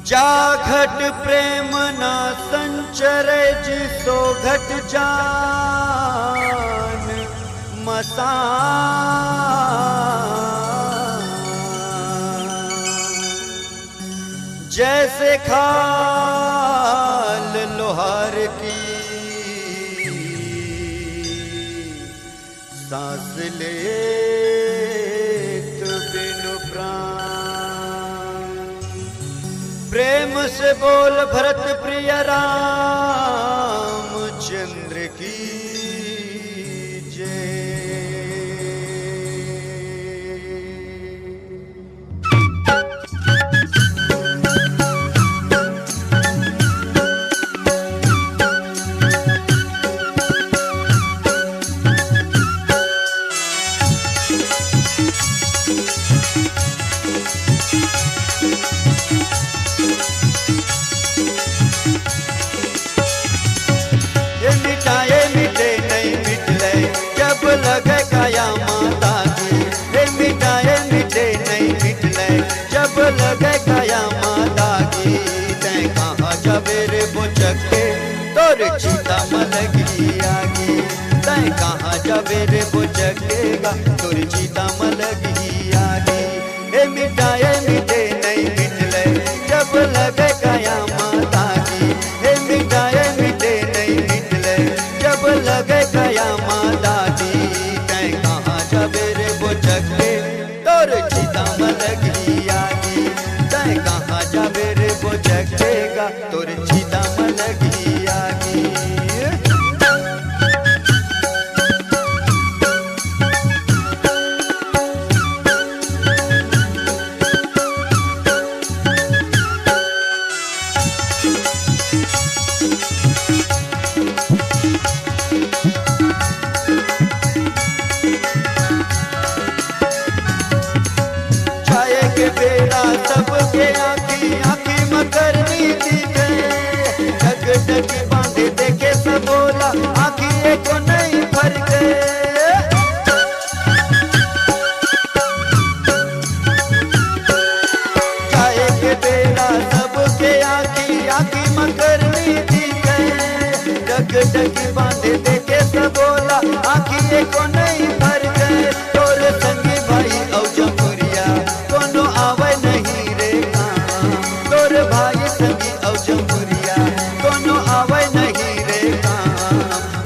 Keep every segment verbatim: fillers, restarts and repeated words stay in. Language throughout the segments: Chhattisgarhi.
जा घट प्रेम ना संचरे, जिसो घट जान मसान। जैसे खाल लोहार की सांस लेत बिनु प्राण। प्रेम से बोल भरत प्रिय रामचंद्र की जय। ए मिटाए मिटे नहीं मिटले, जब लगे काया माता की। ए मिटाए मिटे नहीं मिटले, जब लगे काया माता की। तै कहाँ जाबे रे बोचके, तोर चिता म लगी आगी। तै कहाँ जाबे रे बोचके गा, तोर चिता म लगी आगी। ए मिटाए मिटे नहीं मिटले, जब लगे काया माता की। ए मिटाए मिटे नहीं मिटले, जब लगे काया माता की। तै कहाँ जाबे रे बोचके, तोर चिता म लगी आगी। तै कहाँ जाबे रे बोचके गा, तोर चिता म लगी आगी। जाए के बेरा सबके आँखी, आँखी म करनी दिखे। जग जग बांधे देखे सब बोला, आँखी एको नहीं फरके। जाए के बेरा सबके आँखी, आँखी म करनी दिखे। जग जग बांधे देखे सब बोला, आँखी एको नहीं फरके। तोर संगी भाई अउ जमुरिया, कोनो आवै नहीं रे काम। तोर भाई संगी अउ जमुरिया, कोनो आवै नहीं रे काम।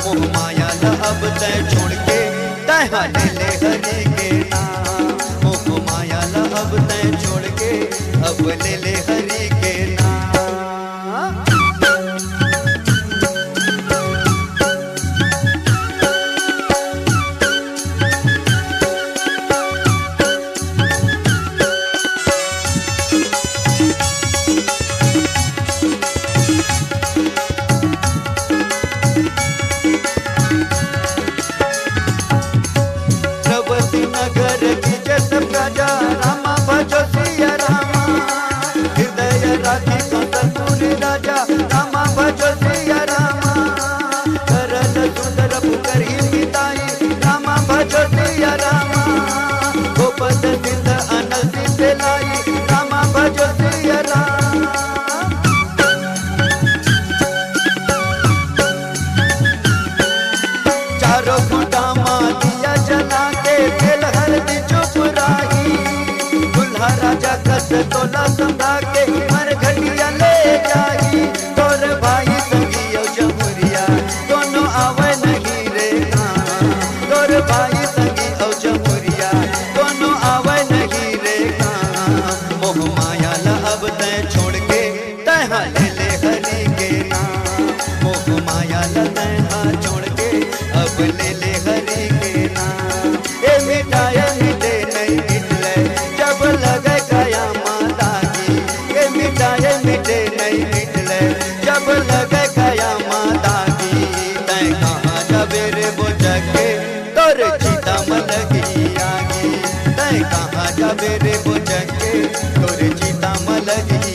मोह माया ल अब तै छोड़ के, तै हा ले ले हरि के नाम। मोह माया ल अब तै छोड़ के, अब ले ले हरि के नाम। द्रौपदी नगर की जय सब राजा, रामा भजो सिया रामा। हृदय राखी कंसनपुर राजा, रामा भजो सिया रामा। सरल सुंदर पुकार ही मिताई, रामा भजो सिया रामा। गोपद सिंध अनल सिंध लाई, रामा भजो सिया रामा। चारों खूंटा मा दिया जला के, तेल हल्दी चुप राही। दुल्हा राजा कस तोला समझा के, मर घटिया ले जाही। तोर भाई संगी अउ जमुरिया, कोनो आवै नहीं रे काम। तोर भाई संगी अउ जमुरिया, कोनो आवै नहीं रे काम। मोह माया ल अब तै छोड़ के, तै हा ले ले हरि के नाम। मोह माया ल तै हा छोड़ के, अब ले ले हरि के नाम। ए मिटाए मिटे नहीं मिटले, जब लगे काया माता की। ए मिटाए मिटे नहीं मिटले, जब लगे काया माता की। तै कहाँ जाबे रे बोचके, तोर चिता म लगी आगी। तै कहाँ जाबे रे बोचके, तोर चिता म लगी